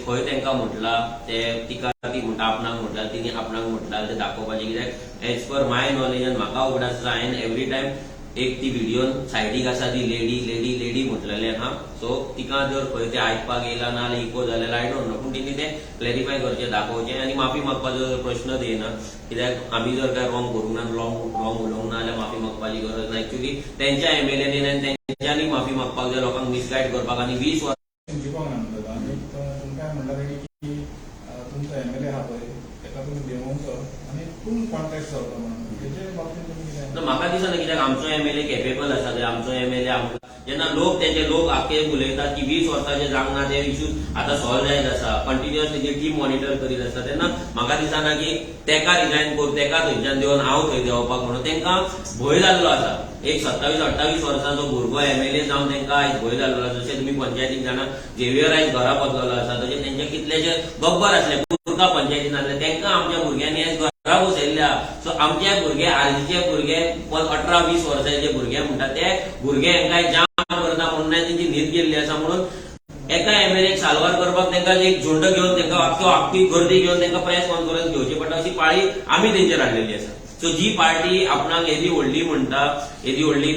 खंय तांकां म्हटलां ते तिका ती म्हणटा आपणाक म्हटलां, तिणी आपणाक म्हटलां ते दाखोवपाचें, कित्याक एज पर माय नॉलेज आनी म्हाका उगडास आसा, हांवें एवरी टायम एक ती व्हिडियोन सायडीक आसा ती लेडी लेडी लेडी म्हटलेलें आहा. सो तिका जर खंय तें आयकपाक येयला ना जाल्यार इको जालें, I don't know, पूण तिणी तें क्लॅरिफाय करचें, दाखोवचें आनी माफी मागपाचो जर प्रश्नच येना, कित्याक आमी जर काय रॉंग करूंक ना, रॉंग रॉंग उलोवंक ना जाल्यार माफी मागपाची गरज ना. एक्चुली तेंच्या एमएलएनी आनी तेंच्यांनी माफी मागपाक जाय लोकांक मिसगायड करपाक आनी 20 वर्सां जिखोंक ना म्हणटा आनी तुमकां म्हणटा तेणी की तुमचो एमएलए आहा पळय, तेका तुमी देंवोवचो आनी तूं कॉन्टेस्ट जावचो म्हणून. तेजे बाबतींत तुमी कितें? ना, म्हाका दिसना, कित्याक आमचो एमएलए केपेबल आसा. ते आमचो एमएलए आमकां जेन्ना लोक तेजे लोक आख्खे उलयतात की 20 वर्सांचे जावंक ना ते इश्यूज आतां सॉल्व जायत आसा, कंटिन्युअस तेजी टीम मॉनिटर करीत आसा, तेन्ना म्हाका दिसना की तेका रिजायन करून, तेका थंयच्यान देंवन हांव थंय देंवपाक म्हणून तेंकां भंय जाल्लो आसा. एक 27-28 वर्सांचो भुरगो एमएलए जावन तेंकां आयज भंय जाल्लो आसा. जशें तुमी पंचायतीक जाणा, झेवियर आयज घरा बसलेलो आसा, तशें तेंचे कितलेशे गब्बर आसले, पुरका पंचायतीन आसले, तेंकां आमच्या भुरग्यांनी आयज घरा बसयल्ले. सो आमचे भुरगे, आजचे भुरगे, 18-20 वर्सांचे भुरगे म्हणटा ते भुरगे हांकां जाम करता म्हणून तेंची न्हीद गेल्ली आसा. म्हणून एका एमएलएक साल्वार करपाक तांकां एक झुंड घेवन, तांकां आख्खो आख्खी गर्दी घेवन तांकां प्रेस कॉन्फरन्स घेवची पडटा, अशी पाळी आमी तेंचेर हाडलेली आसा. सो जी पार्टी आपणाक येदी व्हडली म्हणटा, येदी व्हडली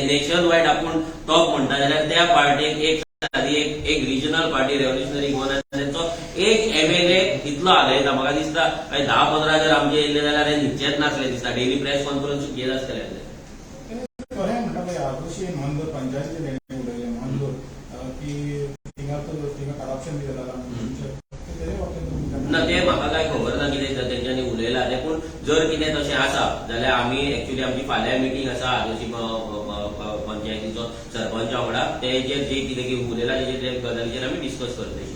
नेशन वायड आपूण टॉप म्हणटा, जाल्यार त्या पार्टीक एक सादी एक एक रिजनल पार्टी रेव्होल्युशनरी गोवन तेंचो एक एमएलए इतलो हालयता. म्हाका दिसता 10-15 जर आमचे येयल्ले जाल्यार हे न्हिदचेच नासले दिसता. डेली प्रेस कॉन्फरन्स घेत आसतले. ते खरें म्हणटा पळय, आदोशी मानधर पंचायतीचे तेणें उलयलें मानधर की थिंगा तर थिंगा करप्शन बी जाता तुमचें, तेजे बाबतींत तुमी काय? ना, ते म्हाका काय खबर ना कितें तेंच्यांनी उलयला तें. पूण जर कितें तशें आसा जाल्यार आमी एक्चुली आमची फाल्यां मिटींग आसा आदोशी पंचायतीचो सरपंचा वांगडा, तेजेर जे कितें कितें उलयला तेजेर ते गजालीचेर आमी डिस्कस करतले.